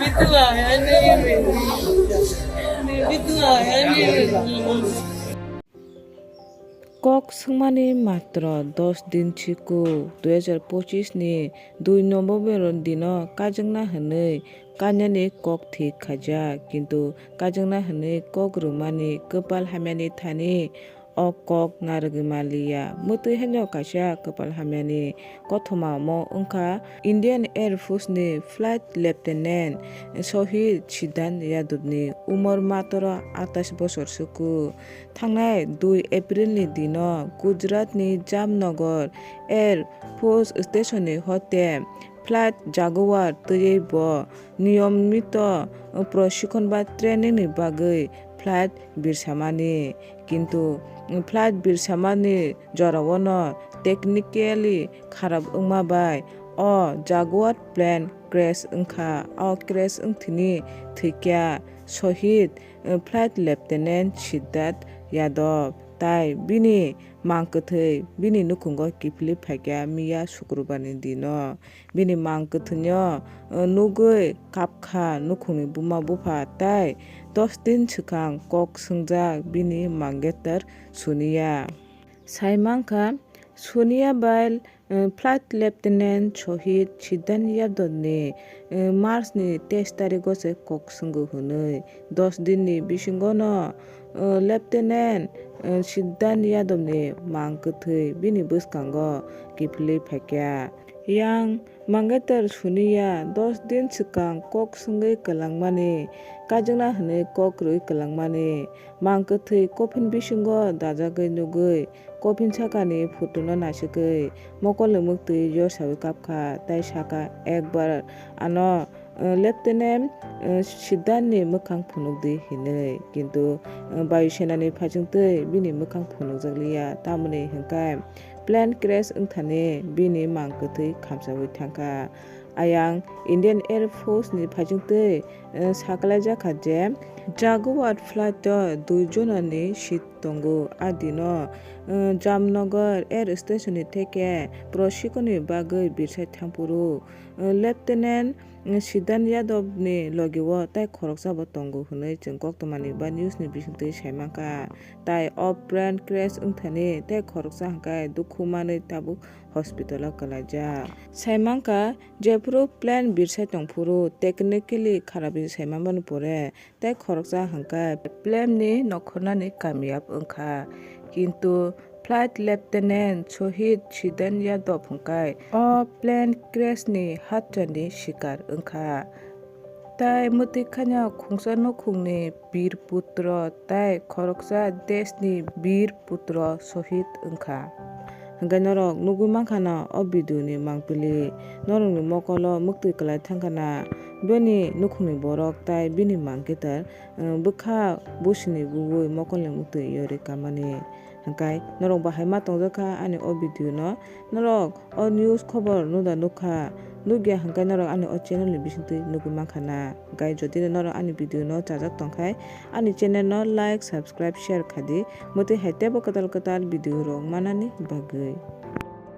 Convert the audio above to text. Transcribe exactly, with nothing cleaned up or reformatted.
Kok swngmani matro dos din chikuk, dui hajar pochis ni dui November dino kajwkna hwnwi kanyani kok thik khaijak, kintu kajwkna hwnwi kok rwmani kwpal hamyani thani o kok narwgwi manliya. Mwtwi haino kaisa kwpal hamyani kothoma omo wngkha Indian Air Force ni Flight Lieutenant Shahid Siddhant Yadav ni umor matro atais bosor suku. Thangnai dui April ni dino Gujarat ni Jamnagar Air Force Station ni hote flight Jaguar twiwi bo niyomito proshikon ba training ni bagwi flight birsamani. Kintu flight birsamani jorao no technically kharap wngma bai o Jaguar plane crash wngkha. O crash wngthini thwikya Shahid Flight Lieutenant Siddharth Yadav tai bini mang kwthwi bini nukhungo kiphilwi phaikha miya Sukrubar ni dino. Bini mang kwthwino nugwi kapkha nukhungni buma bupha tai dos din swkang kok swngjak bini mangeter Sonia. Sai mankha Sonia bai Flight Lieutenant Shahid Siddhant Yadav ni March ni teis tarigo se kok swngo hwnwi. Dos din ni bisingo no Lieutenant Siddhant Yadav ni mang kwthwi bini bwskango kiphilwi phaikha. Yang mangeter Sonia dos din swkang kok swngwi kwlangmani, kajwkna hwnwi kok rwui kwlangmani, mang kwthwi coffin bisingo dajagwi nugwi, coffin sakani photo no naisigwi mokolni mwktwi yorsawi kapkha, tai saka, "Ekbar ano Lieutenant Siddhant ni mwkhang phunukdi," hinwi. Kintu Bayu Sena ni phaisingtwi bini mwkhang phunukjakliya, tamoni hwnkhe plane crash wngthani bini mang kwthwi khamsawi thangkha. Ayang Indian Air Force ni phaisingtwi sakalaijak kha je Jaguar flight o dui jona ni seat tongo. A dino Jamnagar Air Station ni theke proshikon ni bagwi birsai thangphuru Lieutenant Siddhant Yadav ni logi o tai khoroksa bo tongo hwnwi chwng koktwma ni ba news ni bisingtwi sai mankha. Tai o plane crash wngthani tei khoroksa hwnkhe dukhu manwi tabuk hospital o kwlaijak. Sai mankha, jephuru plane birsai tongphuru technically kharapwi sai manmani pore tei khoroksa hwnkhe plane ni nokhornani kamiyab wngkha. Kintu Flight Lieutenant Shahid Siddhant Yadav hwnkhe o plane crash ni hatchani sikar wngkha. Tai mwtwi khanya khungsa nukhungni bir putro tai khoroksa deshni bir putro shohid wngkha. Hwnkhe norok nugwi mankha na o video ni mangpili, norokni mokolo mwktwi kwlai thangkha na bini nukhungni borok tai bini mangketer, eh, bwkha busini bugwi mokolni mwktwi yorwi kamani. Hwnkhe norok bahai ma tongjakha ani o video no, norok o news khobor nuda nukha, nukya hwnkhe norok ani o channel ni bisingtwi nugwi mankha na. Hwnkhe jodi norok ani video no chajak tongkhai, ani channel no like, subscribe, share khadi, mwtwi hai teibo kwtal kwtal video rok manani bagwi.